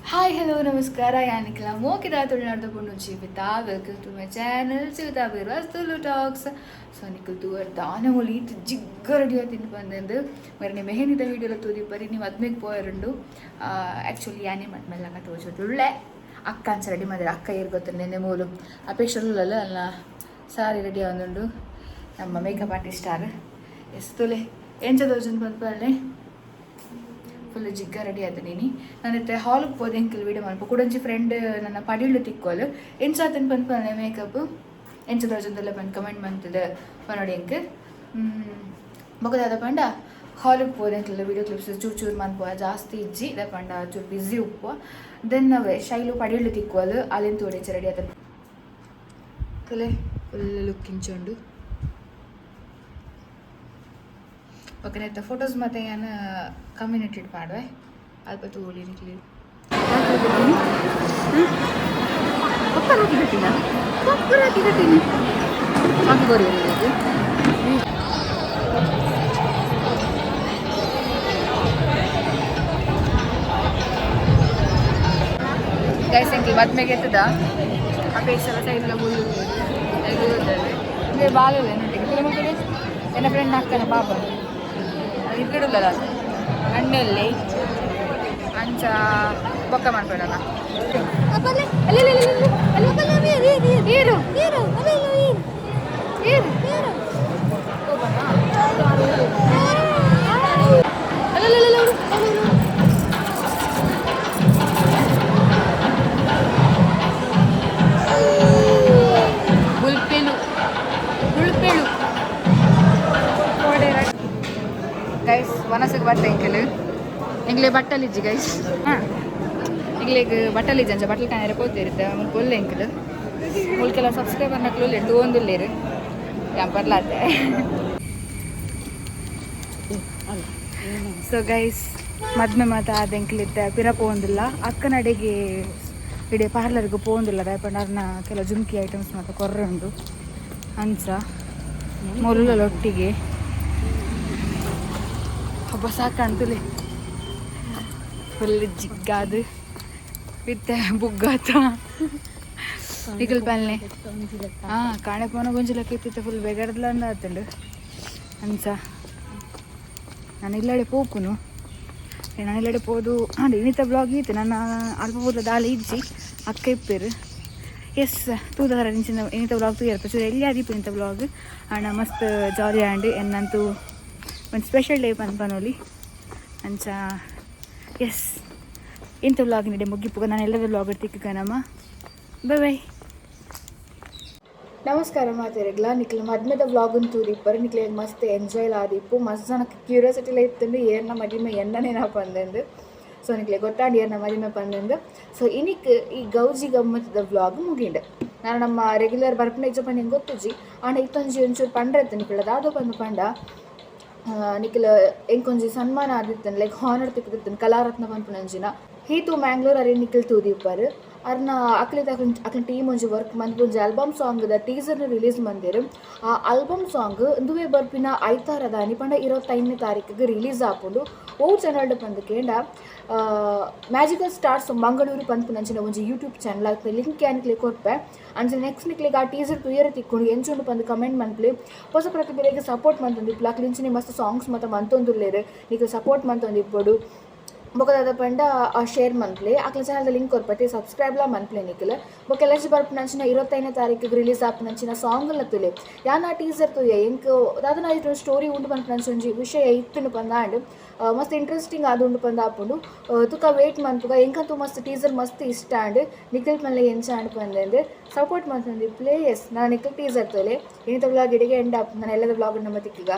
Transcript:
Hi, hello, ನಮಸ್ಕಾರ. ಯಾನಿಕ್ಲ ಮೋಕಿದ ತುಳುನಾಡ್ದ ಪೊಣ್ಣು Jeevitha. Welcome to my channel, Jeevitha Birwas Tulu talks. So ನಿಕುಲ್ ತೂವರ್ ದಾನೆ ಮೂಲು ಈತ್ ಜಿಗ್ಗ ರೆಡಿ ಆತಿಂದು ಬಂದಂದು. ಮರನೆ ಮೆಹಂದಿದ ವೀಡಿಯೋಲ ತೂದಿ ಬರಿ ನೀವು ಮದ್ಮೆಗೆ ಪೋಯರುಂಡು. ಆ್ಯಕ್ಚುಲಿ ಯಾನೇ ಮದ್ಮೆಲ್ಲ ತೋಚೋದುಳ್ಳೆ. ಅಕ್ಕ ಅಂಚ ರೆಡಿ ಮಾಡಿದ್ರೆ ಅಕ್ಕ ಏರ್ ಗೊತ್ತು. ನೆನ್ನೆ ಮೂಲು ಅಪೇಕ್ಷೆ ಅಲ್ಲ, ಸಾರಿ ರೆಡಿ ಆವೊಂದುಂಡು ನಮ್ಮ ಮೇಕಪ್ ಆರ್ಟಿಸ್ಟ್ ಆರ್. ಎಸ್, ತುಲೆ ಎಂಚ ತೋಜುಂಡು ಪನ್ಪಲ್ಲೆ. ಫುಲ್ ಜಿಗ್ಗ ರೆಡಿ ಆಯ್ತು ನೀನಿ. ನಾನು ಇತ್ತೆ ಹಾಲಿಗೆ ಪೋದೆ ಎಂಕಲ್ ವೀಡಿಯೋ ಮಲ್ಪ. ಕುಡೊಂಜಿ ಫ್ರೆಂಡ್ ನನ್ನ ಪಡಿಳು ತಿಕ್ಕೋಲು. ಎಂಚ ಆತನ್ ಪನ್ಪಲ್ಲೆ, ಮೇಕಪ್ ಎಂಚ ತೋಜೊಂದುಲ್ಲ ಪನ್ ಕಮೆಂಟ್ ಮಂತದ ಪನೊಡಿ ಎಂಕ್. ಬೊಕ ದಾದ ಪಂಡ, ಹಾಲಿಗೆ ಪೋದೆ ಎಂಕಲ್ ವೀಡಿಯೋ ಕ್ಲಿಪ್ಸ್ ಚೂರು ಚೂರು ಮನ್ಪುವ, ಜಾಸ್ತಿ ಇಜ್ಜಿ. ದಾದ ಪಂಡ ಚೂರು ಬ್ಯುಸಿ ಉಪ್ಪುವ. Then ಅವೇ ಶೈಲು ಪಡಿಳು ತಿಕ್ಕೋಲು. ಅಲ್ಲಿಂದ ತೋಡಿ ರೆಡಿ ಆತ. ತಲೆ ಫುಲ್ ಲುಕ್ ಇಂಚುಂಡು. ಪಕ್ಕನೆ ಫೋಟೋಸ್ ಮತ್ತೆ ಯಾನ್ ಕಮ್ಯುನಿಟಿ ಪಾಡುವೆ, ಅಲ್ಪ ತೋಳಿ ನಿಕ್ಲಿ. ಪಕ್ಕ ಹಾಕಿ ಕಟ್ಟಿನ, ಪಕ್ಕ ಹಾಕಿ ಕಟ್ಟಿನಿ. ಹಾಕಿ ಕೊರಿ. ಗೈಸ್, ಎಂಕಲ್ ಮದ್ಮೆಗೆ ಎತ್ತದ ಅಪೇಕ್ಷೆ ಸೈಡ್ಲ ಗುಲ್ಲು ಬಾಲ ಎನ್ನ ಫ್ರೆಂಡ್ ಅಕ್ಕನ ಪಾಪ ಇರ್ಕಿಡುಲ್ಲ ಅಣ್ಣಲ್ಲಿ ಅಂಚ ಬೊಕ್ಕ ಮಾಡ್ಬೇಡಲ್ಲ. ಏರು ಏರು ಏರು. ಬುಲ್ಪೆಲು ಬುಲ್ಪೆಳು. ಗೈಸ್, ವನಸಿಗೆ ಬರ್ತಾ ಎಂಕಲ್. ಎಂಗ್ಲೆ ಬಟ್ಟಲ್ ಇಜ್ಜಿ ಗೈಸ್. ಹಾಂ, ಎಂಗ್ಲೆಗ್ ಬಟ್ಟಲ್ ಇಜ್ಜಿ, ಅಂಚ ಬಟ್ಟಲ್ ಕಾಣರೆ ಪೋತಿರುತ್ತೆ. ಮುಲ್ಪ ಒಲ್ಲೆ ಎಂಕಲ್. ಮುಲ್ಕೆಲ್ಲ ಸಬ್ಸ್ಕ್ರೈಬರ್ ನಕ್ಲು ಉಲ್ಲೇರು, ತೂವೊಂದುಲ್ಲೇರು. ಯಾನ್ ಬರ್ಲಾತೆ. ಸೊ ಗೈಸ್, ಮದ್ಮೆ ಮಾತ ಆದ ಎಂಕಲಿತ್ತೆ ಪಿರ ಪೋವೊಂದಿಲ್ಲ. ಅಕ್ಕನಡೆಗೆ ಇಡೀ ಪಾರ್ಲರ್ಗೆ ಪೋವೊಂದಿಲ್ಲ. ದಾಯೆ ಅರ್ನ ಕೆಲವು ಜುಮ್ಕಿ ಐಟಮ್ಸ್ ಮಾತ ಕೊರ್ರೆ ಉಂಡು. ಅಂಚ ಮೊಲುಲ ಒಟ್ಟಿಗೆ ಹಬ್ಬ ಸಾಕಂತಲೆ. ಫುಲ್ ಜಿಗ್ಗಾದು ಇತ್ತೆ ಬುಗ್ಗಾತ ನಿಕಲ್ ಪಲ್ನೆ. ಹಾಂ, ಕಾಣೆ ಪೋನ ಗೊಂಜಲಕ್ಕೆ ಇತ್ತಿತ್ತ ಫುಲ್ ಬೆಗರ್ದ್ಲ ಆತುಂಡು. ಅಂಚ ನಾನು ಇಲ್ಲಡೆ ಪೋಪುನು. ನಾನು ಇಲ್ಲಡೆ ಪೋದು ಹಾಂ. ಇನಿತ ಬ್ಲಾಗ್ ಇತ್ತು. ನನ್ನ ಅಲ್ಪ ಪೂತ ದಾಲ ಇಜ್ಜಿ, ಅಕ್ಕ ಇಪ್ಪೇರು. ಎಸ್, ತೂದರ ನಿಂಚಿನ ಇನಿತ ಬ್ಲಾಗ್ ತೂಯರ್ಪ. ಚೂರು ಎಲ್ಲಿ ಆದಿಪ್ಪು ಇಂಥ ಬ್ಲಾಗ್ ಅಣ್ಣ. ಮಸ್ತ್ ಜಾಲಿ ಆಂಡ್ ಎನ್ನಂತೂ ಒಂದು ಸ್ಪೆಷಲ್ ಡೇ ಪನ್ಪನೋಲಿ. ಅಂಚ ಎಸ್, ಇಂಥ ಬ್ಲಾಗ್ ನಡೆ ಮುಗಿಪುಗ. ನಾನು ಎಲ್ಲದ ಬ್ಲಾಗ್ ತಿಕ್ಕ ನಮ್ಮ. Bye bye. ನಮಸ್ಕಾರ ಮಾತೆರೆಗ್ಲ. ನಿಕ್ಲ ಮದ್ಮೆದ ವ್ಲಾಗ್ ತೂದಿಪ್ಪರು. ನಿಕ್ಲೆ ಮಸ್ತ್ ಎಂಜಾಯ್ ಆದಿಪ್ಪು. ಮಸ್ತ್ ಜನಕ್ಕೆ ಕ್ಯೂರಿಯಾಸಿಟಿಲ ಇತ್ತಂದು, ಏರ್ನ ಮದಿಮೆ ಎನ್ನನೇನಪ್ಪ ಅಂದಂದು. ಸೊ ನಿಕ್ಲೆ ಗೊತ್ತಾಂಡ್ ಏರ್ನ ಮದಿಮೆ ಪಂದಂದು. ಸೊ ಇನಿಕ್ ಈ ಗೌಜಿ ಗಮ್ಮತ್ತದ ವ್ಲಾಗ್ ಮುಗಿಂಡ್. ನಾನು ನಮ್ಮ ರೆಗ್ಯುಲರ್ ಬರ್ಪುನ ಇಜ್ಜ ಪಂದ್ ಎಂಕ್ ಗೊತ್ತುಜಿ. ಆಂಡ ಇತ್ತೊಂಜಿ ಒಂಚೂರು ಪಂಡ್ರೆತ್ತು ನಿಕ್ಲ. ದಾದ ಪಂದ್ ಪಂಡ, ನಿಕ್ಲ ಎಂಕೊಂಜಿ ಸನ್ಮಾನ ಆದಿತ್ತನ್, ಲೈಕ್ ಹಾನರ್ ತಿಕ್ಕದಿತ್ತನ್, ಕಲಾರತ್ನ ಪನ್ಪುನಂಚಿನ. ಹೀತು ಮ್ಯಾಂಗ್ಳೂರ್ ಅರೆ ನಿಖಿಲ್ ತೂದಿಪ್ಪರ್. ಅರ್ನ ಅಕ್ಲಿತ ಅಕ್ಲ ಟೀಮ್ ಒಂಜಿ ವರ್ಕ್ ಮಂತ್ ಒಂಜಿ ಆಲ್ಬಮ್ ಸಾಂಗ್ ದ ಟೀಸರ್ನ ರಿಲೀಸ್ ಮಂದೆರ್. ಆ ಆಲ್ಬಮ್ ಸಾಂಗ್ ಇಂದುವೆ ಬರ್ಪಿನ ಐತಾರದಾನಿ, ಪಂಡ 25ನೇ ತಾರೀಕಿಗೆ ರಿಲೀಸ್ ಆಪುಂಡು. ಓ ಚಾನಲ್ ಪಂದ್ ಕೇಂಡ, ಮ್ಯಾಜಿಕಲ್ ಸ್ಟಾರ್ಸ್ ಮಂಗಳೂರು ಪನ್ಪುನಂಚಿನ ಒಂಜಿ ಯೂಟ್ಯೂಬ್ ಚಾನಲ್. ಅಲ್ಪ ಲಿಂಕ್ ಯಾನ್ ನಿಕ್ಲೆಗ್ ಕೊರ್ಪೆ. ಅಂಚ ನೆಕ್ಸ್ಟ್ ನಿಕ್ಲೆಗ್ ಆ ಟೀಸರ್ ತೂಯರೆ ತಿಕ್ಕುಂಡು. ಎಂಚುಂಡು ಪಂದ್ ಕಮೆಂಟ್ ಮನ್ಪುಲೆ. ಹೊಸ ಪ್ರತಿಭೆಲೆಗ್ ಸಪೋರ್ಟ್ ಮಂತೊಂದಿಪ್ಪುಲೆ. ಅಕ್ಲು ಇಂಚಿನ ಮಸ್ತ್ ಸಾಂಗ್ಸ್ ಮಾತ ಮಂತೊಂದುಲ್ಲೆರ್. ನಿಕ್ಲು ಸಪೋರ್ಟ್ ಮಂತೊಂದಿಪ್ಪೊಡು. ಬೊಕ ದಾದ ಪಂಡ, ಶೇರ್ ಮನ್ಪುಲೆ. ಅಕ್ಲ ಚಾನಲ್ದ ಲಿಂಕ್ ಕೊರ್ಪತೆ, ಸಬ್ಸ್ಕ್ರೈಬ್ಲ ಮನ್ಪುಲೆ ನಿಕ್ಲು. ಬೊಕ ಎಲ್ಲರ್ಜಿ ಬರ್ಪುನಂಚಿನ 25ನೇ ತಾರೀಕಿಗೆ ರಿಲೀಸ್ ಆಪುನಂಚಿನ ಸಾಂಗ್ಲ ತೂಲೆ. ಯಾನ್ ಆ ಟೀಸರ್ ತೂಯೆ, ಎಂಕ್ ದಾದನ ಸ್ಟೋರಿ ಉಂಡು ಪನ್ಪುನಂಚ ಒಂಜಿ ವಿಷಯ ಇತ್ತುಂಡು ಪಂದಾಂಡ್. ಮಸ್ತ್ ಇಂಟ್ರೆಸ್ಟಿಂಗ್ ಆದುಂಡು ಪಂದ್ ಆಪುಂಡು. ತುಕ ವೇಟ್ ಮನ್ಪುಗ. ಎಂಕಂತೂ ಮಸ್ತ್ ಟೀಸರ್ ಮಸ್ತ್ ಇಷ್ಟ ಆಂಡ್. ನಿಕಲ್ ಪನ್ಲೆ ಎಂಚ ಆಂಡ್ ಪಂದಂದು. ಸಪೋರ್ಟ್ ಮಂತೊಂದಿಪ್ಪುಲೆ. ಎಸ್, ನಾನು ನಿಕಲ್ ಟೀಸರ್ ತೂಲೆ. ಇನಿತ ವ್ಲಾಗ್ ಇಡೆಗೆ ಎಂಡ್ ಆಪುಂಡು. ನಾನು ಎಲ್ಲದ ವ್ಲಾಗ್ ನಮ್ಮ ತಿಕ್ಕುಗ.